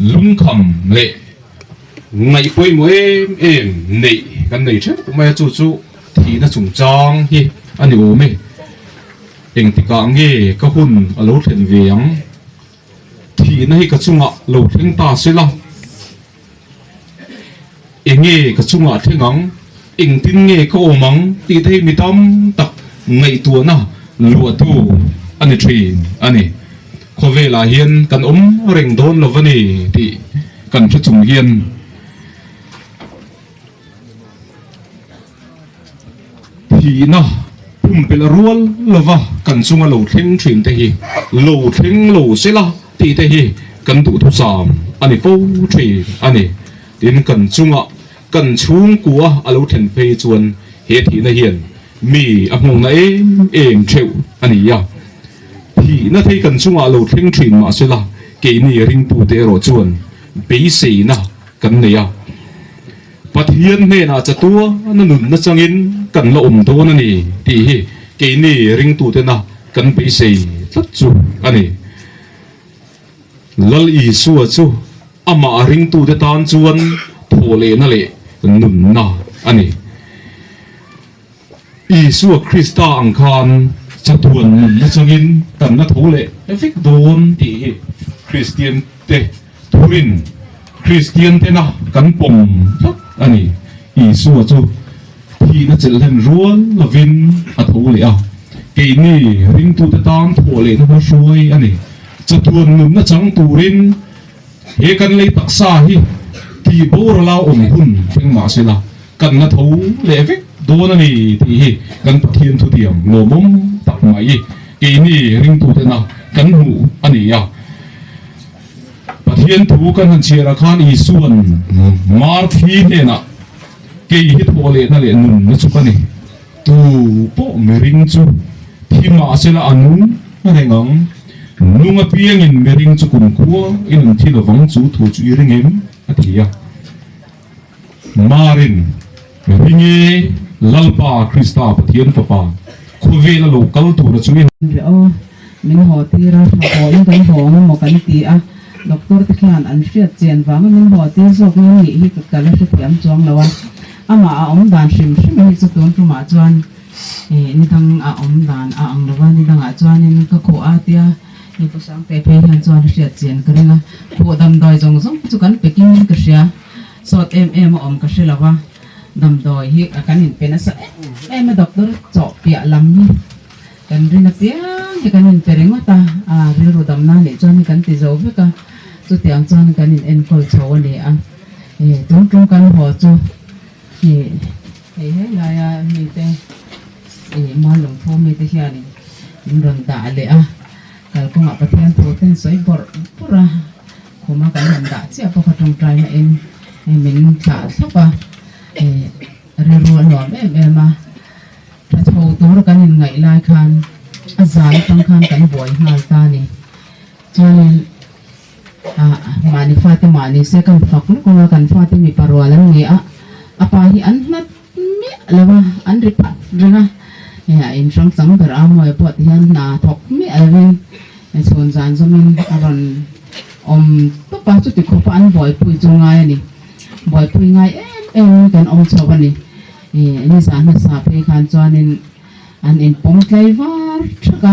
Lungkham leh ngaih pawimawh em em neih kan nei theuh mai a, chu chu thihna chungchang hi a ni awm e. Engtikah nge ka hun a lo thlen ve ang? Thihna hi ka chungah lo thleng ta se la, enge ka chungah thleng ang? Engtin nge ka awm ang? tih te hi mi tam tak ngaihtuahna luahtu a ni thin a ni. Khawvelah hian kan awm reng dawn lo va ni tih kan hre chung hian Thihna pumpelh rual lova kan chunga lo thleng thin te hi lo thleng lo sela tih te hi kan duhthusam a ni fo thin a ni. Tin, kan chunga kan chhungkua a lo thlen phei chuan he thihna hian mi a hmawngna em em theuh a ni a. Thihna thei kan chungah lo thleng thin mahsela keini ringtute erawh chuan beiseina kan nei a. Pathian hnenah chatuana nunna changin kan la awm dawn a ni tih hi keini ringtutena kan beisei tlat chu a ni. Lal Isua chu amah ringtute tan chuan thawhlehna leh nunna a ni. Isua Krista ang khan chatuan nunna changin kan la tho leh vek dawn tih hi Kristiante thurin Kristian tena kan pawm tlat a ni. Isua chu thihna chelhlen rual lovin a tho leh a, keini ringtute tan thawh lehna hma hruai a ni. Chatuan nunna chang turin he kan lei taksa hi tih borala awm hun thleng mah sela kan la tho leh vek dawn a ni tih hi kan Pathian thutiam lawmawm tak mai keini ringtutena kan hmuh a ni a. Pathian thu kan han chhiarah khan Isua'n Marthi hnenah, Kei hi thawh lehna leh nunna chu ka ni. Tu pawh miring chu thi mahsela a nung reng ang. Nung apiangin miring chu kumkhua i nun thi lovang chu thu chu i ring em? a ti a. Marin, Ringe Lalpa Krista Pathian Fapa, khawvela lo kal tura chu i. Ri aw, min haw tir a, tha haw in kan haw ang emaw kan ti a, doctor te khian an hriat chian vanga min haw tir zawk nge nih hi ka la hrethiam chuang lo a, amah a awm dan hrim hrim hi chu tun tumah chuan ni dang a awm dan a ang lo a, ni dangah chuanin ka khuh a tia hei Pu Sangte phei hian chuan a hriat chian ka ring a, khuh damdawi zawng zawng chu kan pe king ka hria. Sawt em em a awm ka hre lo a, damdawi hi kan inpe nasa em em a, doctor chawh piah lam hi kan rin apiang hi kan inpe ringawt a, a rilru damna nih chuan hi kan ti zo vek a, chutiang chuan kan in enkawl chho a ni a, tun tum kan haw chu hei he laia mite ih Muallungphu mite hianin min rawn dah leh a, kalkawngah Pathian thu ten sawi bawrh bawrh a. Khuma kan han dah chiah pawh kha tawngtaina in min thlah thlap a, rilru a nuam em em a, tha chho tur kan in ngaih lai khan a zan atang khan kan buai nghal ta a ni. Chuanin ah mahni fate mahni se kan fak lawk ang a, kan fate mipa rual an ni a, a pa hi an hlat miah lo a, an ri phat reng a, a in hrang chang ber a mawi pawh ti hian hna thawk miah lovin Chhun zan zawmin a rawn awm tawp a, chuti khawpa an buaipui chu ngai a ni. Buaipui ngai em em kan awm chho a ni. Nizan hmasa phei khan chuanin an inpawm tlai var thak a.